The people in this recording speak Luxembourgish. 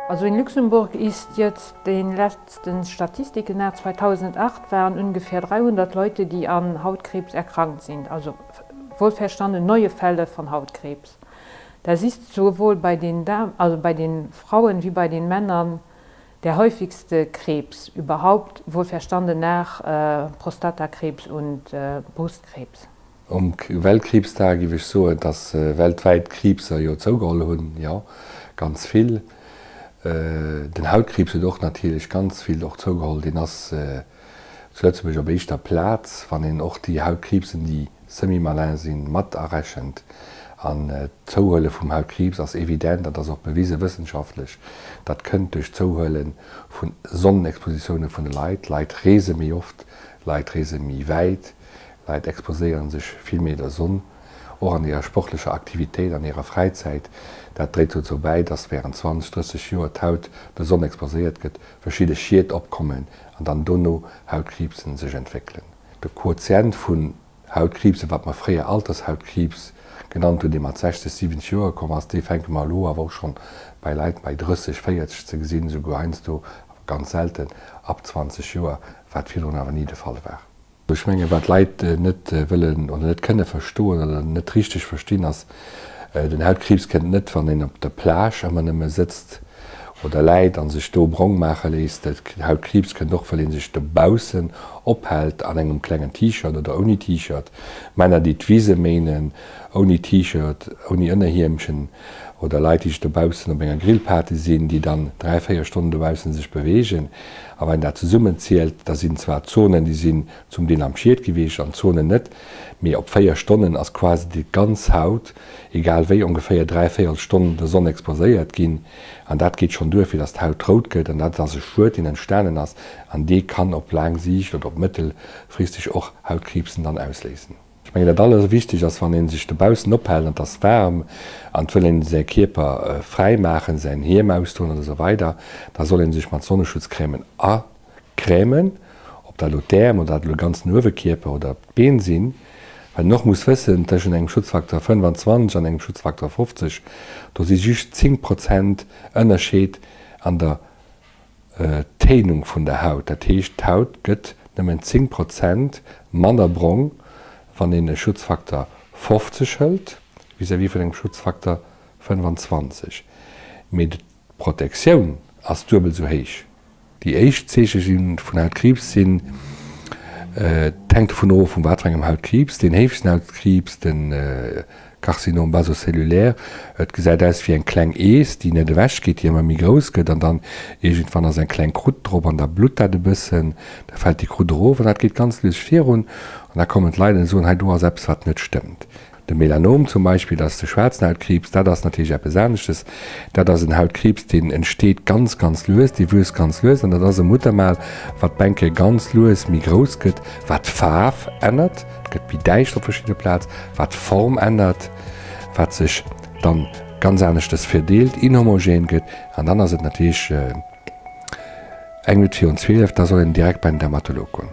Also in Luxemburg ist jetzt den letzten Statistiken nach 2008 waren ungefähr 300 Leute, die an Hautkrebs erkrankt sind, also wohlverstanden neue Fälle von Hautkrebs. Das ist sowohl bei den Damen, also bei den Frauen wie bei den Männern der häufigste Krebs überhaupt, wohlverstanden nach äh, Prostatakrebs und äh, Brustkrebs. Um Weltkriibsdag géif ech soen, dass weltwäit d'Kriibser jo zougeholl hunn, jo, ganz vill. Den Hautkriibs huet och natierlech ganz vill och zougeholl. Deen ass zu Lëtzebuerg op éischter Plaz, wann een och déi Hautkriibsen, déi semi-malin sinn, mat arechent. An d'Zouhuele vum Hautkriibs ass evident, dat ass och bewise wëssenschaftlech, dat kënnt duerch d'Zouhuele vu Sonnenexpositioune vun de Leit. Leit reese méi oft, Leit reese méi wäit, Leit exposéieren sech vill méi der Sonn, och an hirer sportlecher Aktivitéit, an hirer Fräizäit. Dat dréit dozou bäi, dass wärend 20, 30 Joer d'Haut der Sonn exposéiert gëtt, verschidde Schied opkommen an dann dono Hautkriibsen sech entwéckelen. De Quotient vun Hautkriibsen, wat mer fréier Altershautkriibs genannt hunn, dee mat 60, 70 Joer komm ass, dee fänke mer elo awer och schonn bei Leit bei 30, 40 ze gesinn, esouguer heiansdo, ganz selten, ab 20 Joer, wat virdrun awer ni de Fall war. Ech mengen, wat d'Leit net wëllen oder net kënne verstoen oder net richteg verstinn, ass, Den Hautkriibs kënnt net, wann een op der Plage ëmmer nëmme sëtzt oder läit a sech do brong maache léisst. Den Hautkriibs kënnt och, well ee sech dobaussen ophält an engem klengen T-Shirt oder ouni T-Shirt. Männer, déi d'Wise méinen ouni T-Shirt, ouni Ënnerhiemchen oder Leit, déi sech dobaussen op enger Grillparty sinn, déi dann 3, 4 Stonnen dobaussen sech beweegen. A wann een dat zesummenzielt, da sinn zwar Zonen, déi sinn zum Deel am Schied gewiescht an Zonen net, mee op 4 Stonnen ass quasi déi ganz Haut, egal wéi, ongeféier 3 véierel Stonn der Sonn exposéiert ginn. An dat geet schonn duer, fir datt d'Haut rout gëtt. An dat ass e Schued, deen entstanen ass an dee kann op laang Siicht oder op mëttelfristeg och Hautkriibsen dann ausléisen. Ech mengen, dat Allerwichteg ass, wann ee sech dobaussen ophält an et ass waarm an et wëll een säi Kierper fräi maachen, säin Hiem ausdoen an esou weider, da soll ee sech mat Sonneschutzcrèmen acrèmen, ob dat elo d'Äerm oder dat elo de ganzen Uewerkierper oder d'Been sinn. Wat een och muss wëssen, tëschent engem Schutzfaktor 25 an engem Schutzfaktor 50, do si just 10 Prozent Ënnerscheed an der Téinung vun der Haut, dat heescht d'Haut gëtt nëmmen 10 Prozent manner brong, wann een e Schutzfaktor 50 hëlt, vis-à-vis vun engem Schutzfaktor 25, mee d'Protektioun ass duebel esou héich. Déi éischt Zeeche vun Hautkriibs sinn, et hänkt dovun of, vun wat fir engem Hautkriibs, deen héifegsten Hautkriibs, den Carcinome basocellulaire, et gesäit aus wéi eng kleng Ees, déi net ewech geet, déi ëmmer méi grouss gëtt an dann iergendwann ass eng kleng Krutt drop an da blutt dat e bëssen, da fält déi Krutt erof an dat geet ganz lues virun an da kommen d'Leit an soen, hei do ass eppes wat net stëmmt. De Melanom zum Beispill, dat ass de schwaarzen Hautkriibs, dat ass natierlech eppes aneschtes. Dat ass en Hautkriibs, deen entsteet ganz, ganz lues, dee wuesst ganz lues an dat ass e Muttermal, wat d'Bänke ganz lues méi grouss gëtt, wat d'Faarf ännert, et gëtt méi däischter op verschidde Plaz, wat d'Form ännert, wat sech dann ganz aneschtes verdeelt, inhomogen gëtt an dann ass et natierlech eng Minutt virun 12, da soll een direkt bei den Dermatolog goen.